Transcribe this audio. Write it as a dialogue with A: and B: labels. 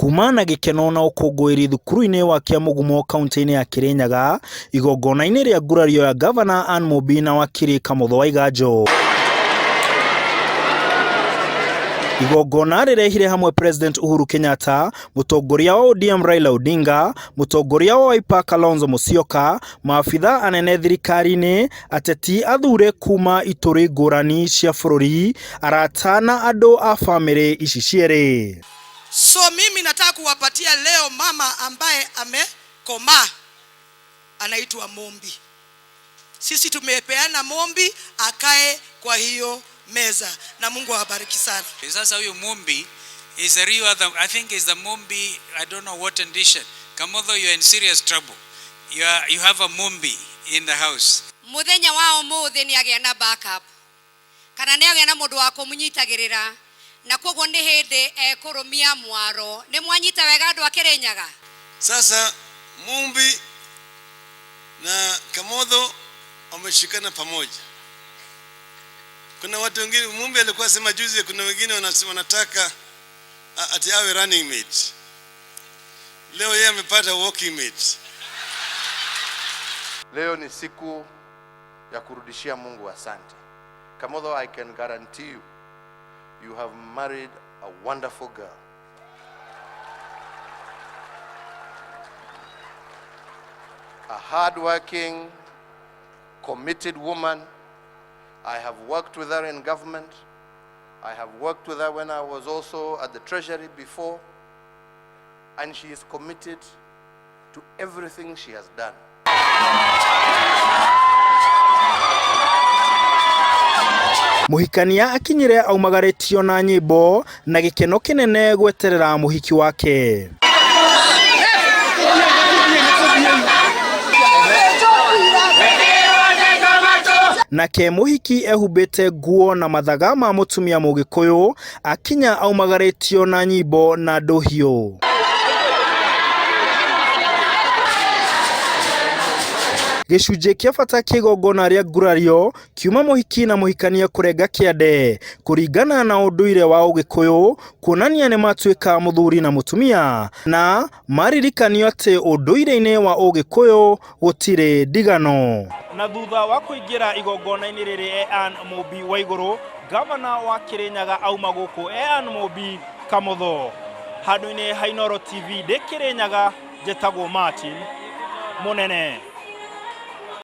A: Kuma na gĩkeno na ũkũngũĩri thukuru-inĩ wa Kĩamũgumo kauntĩ-inĩ ya Kĩrĩnyaga, igongona-inĩ rĩa ngurario ya Gavana Ann Mumbi na wakiri Kamotho Waiganjo. Igongona rĩrehire hamwe President Uhuru Kenyatta, mũtongoria wa ODM Raila Odinga, mũtongoria wa Wiper Kalonzo Musyoka, maabitha anene thirikari-inĩ, ateti athure kuma ituri ngũrani cia bũrũri, arata na andũ a famĩlĩ ici cierĩ.
B: So mimi nataka kuwapatia leo mama ambaye amekomaa anaitwa Mumbi. Sisi tumepeana Mumbi akae kwa hiyo meza na Mungu awabariki sana.
C: Sasa huyu Mumbi is a real other, I think is the Mumbi, I don't know what condition. Kamotho, you are in serious trouble. You have a Mumbi in the house.
D: Muthenya wa umuthi ni agĩa na backup kana nĩ agĩa na mũndũ wa kũmũnyitagĩrĩra, na koguo nĩ hĩndĩ ekũrũmia mwaro. Nĩ mwanyita wega andũ a Kĩrĩnyaga?
E: Sasa Mumbi na Kamotho wameshikana pamoja. Kuna watu wengine, Mumbi alikuwa sema juzi, kuna wengine wanataka ati awe running mate. Leo yeye amepata walking mate.
F: Leo ni siku ya kurudishia Mungu asante. Kamotho, I can guarantee you, you have married a wonderful girl. A hardworking, committed woman. I have worked with her in government. I have worked with her when I was also at the Treasury before. And she is committed to everything she has done.
A: Mũhikania akinyire aumagarĩtio na nyĩmbo na gĩkeno kĩnene gweterera mũhiki wake. Nake mũhiki ehumbĩte nguo na mathaga ma mũtumia mũgĩkũyũ akinya aumagarĩtio na nyĩmbo na ndũhiũ. Gĩcunjĩ kĩa bata kĩa igongona rĩa ngurario kiuma mũhiki na mũhikania kũrenga kĩande kũringana na ũndũire wa ũgĩkũyũ, kuonania nĩ matuĩka mũthuri na mũtumia, na maririkanio atĩ ũndũire-inĩ wa ũgĩkũyũ gũtirĩ ndigano. Na thutha wa kũingĩra igongona-inĩ rĩrĩ, Ann Mumbi Waigũrũ, gavana wa Kĩrĩnyaga, auma gũkũ Ann Mumbi Kamotho. Handũ-inĩ ha Inooro TV ndĩ Kĩrĩnyaga, njĩtagwo Martin Mũnene.